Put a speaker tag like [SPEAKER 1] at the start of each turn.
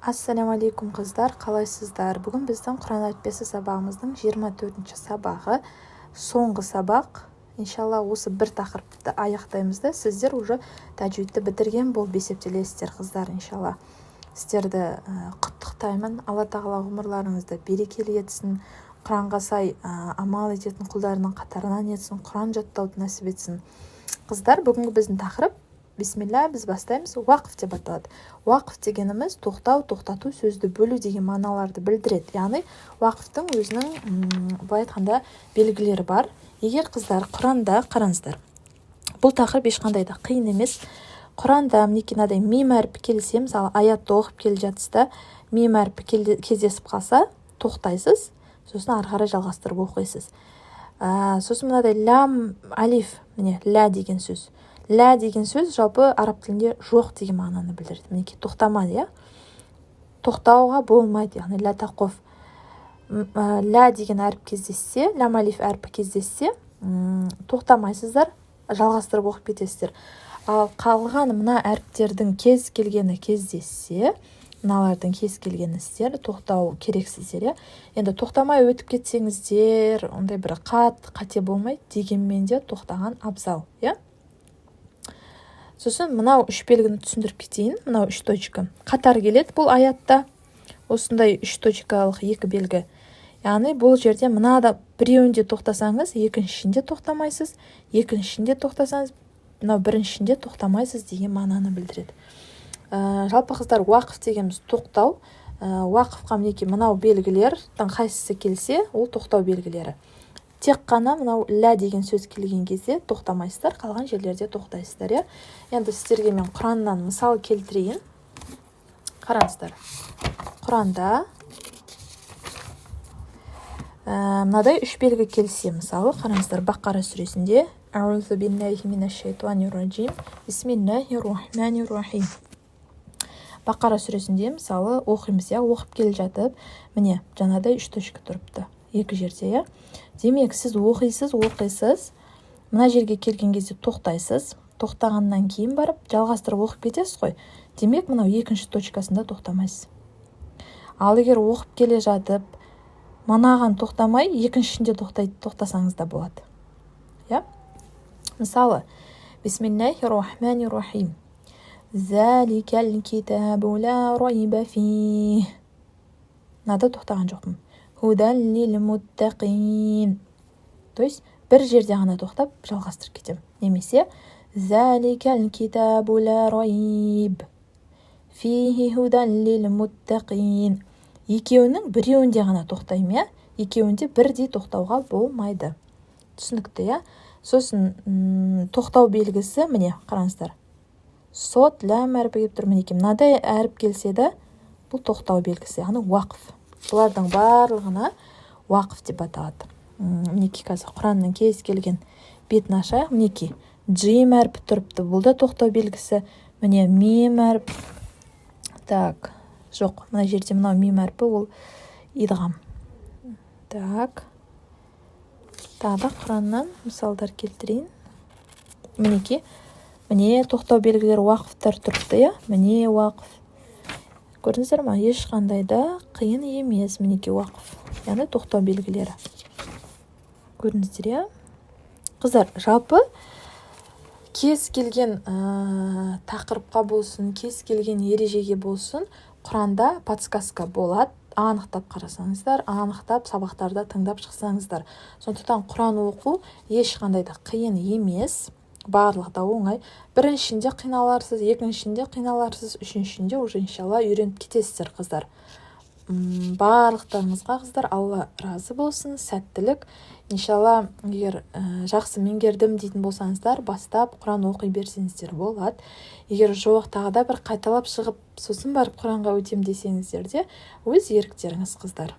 [SPEAKER 1] Ассалаумағалейкум, қыздар! Қалайсыздар? Бүгін біздің Құран әліппесі сабағымыздың 24-ші сабағы, соңғы сабақ, иншалла. Осы бір тақырыпты аяқтаймыз да, сіздер уже тәжвидті бітірген болып есептелесіздер, қыздар, иншалла. Сіздерді құттықтаймын. Алла Тағала ғұмырларыңызды берекелі етсін, Құранға сай амал ететін құлдарының қатарынан етсін, Құран жаттауды нәсіп етсін. Қыздар, бүгінгі біздің тақырып, бисмилля, біз бастаймыз, уақыф деп аталады. Уақыф дегеніміз тоқтау, тоқтату, сөзді бөлу деген мағыналарды білдіреді. Яғни уақыфтың өзінің, былай айтқанда, белгілері бар. Егер, қыздар, Құранда қараңыздар, бұл тақырып ешқандай да қиын емес. Құранда, мінекей, мынадай мим әрпі келсе, мысалы, аятты оқып келе жатсыз да, мим әрпі кездесіп қалса, тоқтайсыз, сосын ары қарай жалғастырып оқисыз. Сосын мынадай лям, алиф, міне, ля деген сөз. Лә деген сөз жалпы араб тілінде жоқ деген мағынаны білдіреді. Мінекей, тоқтама, иә, тоқтауға болмайды, яғни лә тақоф. Лә деген әріп кездессе, лям алиф әрпі кездессе, тоқтамайсыздар, жалғастырып оқып кетесіздер. Ал қалған мына әріптердің кез келгені кездессе, мыналардың кез келгені, сіздер тоқтау керексіздер, иә. Енді тоқтамай өтіп кетсеңіздер, ондай бір қатты қате болмайды, дегенмен де тоқтаған абзал, иә. Сосын мынау үш белгіні түсіндіріп кетейін. Мынау үш точка қатар келеді бұл аятта, осындай үш точкалық екі белгі. Яғни бұл жерде мынада біреуінде тоқтасаңыз, екіншісінде тоқтамайсыз, екіншісінде тоқтасаңыз, мынау біріншісінде тоқтамайсыз деген мағынаны білдіреді. Жалпы, қыздар, уақыф дегеніміз тоқтау. Уақыфқа, мінекей, мынау белгілердің қайсысы келсе, ол тоқтау белгілері. Тек қана мынау лә деген сөз келген кезде тоқтамайсыздар, қалған жерлерде тоқтайсыздар, иә. Енді сіздерге мен Құраннан мысал келтірейін. Қараңыздар, Құранда мынадай үш белгі келсе, мысалы, қараңыздар, Бақара сүресінде. Аузу биллахи минаш-шайтанир-раджим, бисмиллахир-рахманир-рахим. Бақара сүресінде, мысалы, оқимыз, иә. Оқып келе жатып, міне, жаңағыдай үш точка тұрыпты екі жерде, иә. Демек, сіз оқисыз, оқисыз, мына жерге келген кезде тоқтайсыз. Тоқтағаннан кейін барып жалғастырып оқып кетесіз ғой. Демек, мынау екінші точкасында тоқтамайсыз. Ал егер оқып келе жатып мынаған тоқтамай, екіншісінде тоқтасаңыз да болады, иә. Мысалы, бисмиллахи рахмани рахим, заликал китабу ла райба фих, мынада тоқтаған жоқпын, худан лил муттақин. То есть бір жерде ғана тоқтап, жалғастырып кетемін. Немесе заликал китабу ла райб фихи худан лил муттақин. Екеуінің біреуінде ғана тоқтаймын, иә. Екеуінде бірдей тоқтауға болмайды, түсінікті, иә. Сосын тоқтау белгісі, міне, қараңыздар, сод, ләм әрпі келіп тұр. Мінекей, мынадай әріп келсе де, бұл тоқтау белгісі, яғни уақыф. Бұлардың барлығына уақыф деп аталады. Мінекей, қазір Құранның кез келген бетін ашайық. Мінекей, джим әрпі тұрыпты, бұл да тоқтау белгісі. Міне, мим әріп. Так, жоқ, мына жерде мынау мим әрпі, ол идғам. Так, тағы да Құраннан мысалдар келтірейін. Мінекей, міне, тоқтау белгілері, уақыфтар тұрыпты, иә. Міне, уақыф, көрдіңіздер ма? Ешқандай да қиын емес. Мінекей, уақыф, яғни тоқтау белгілері, көрдіңіздер, иә. Қыздар, жалпы кез келген тақырыпқа болсын, кез келген ережеге болсын, Құранда подсказка болады, анықтап қарасаңыздар, анықтап сабақтарда тыңдап шықсаңыздар. Сондықтан Құран оқу ешқандай да қиын емес, барлығы да оңай. Біріншінде қиналарсыз, екіншінде қиналарсыз, үшіншінде уже, иншалла, үйреніп кетесіздер, қыздар. Барлықтарыңызға, қыздар, Алла разы болсын, сәттілік, иншалла. Егер жақсы меңгердім дейтін болсаңыздар, бастап Құран оқи берсеңіздер болады. Егер жоқ, тағы да бір қайталап шығып, сосын барып Құранға өтем десеңіздер де, өз еріктеріңіз, қыздар.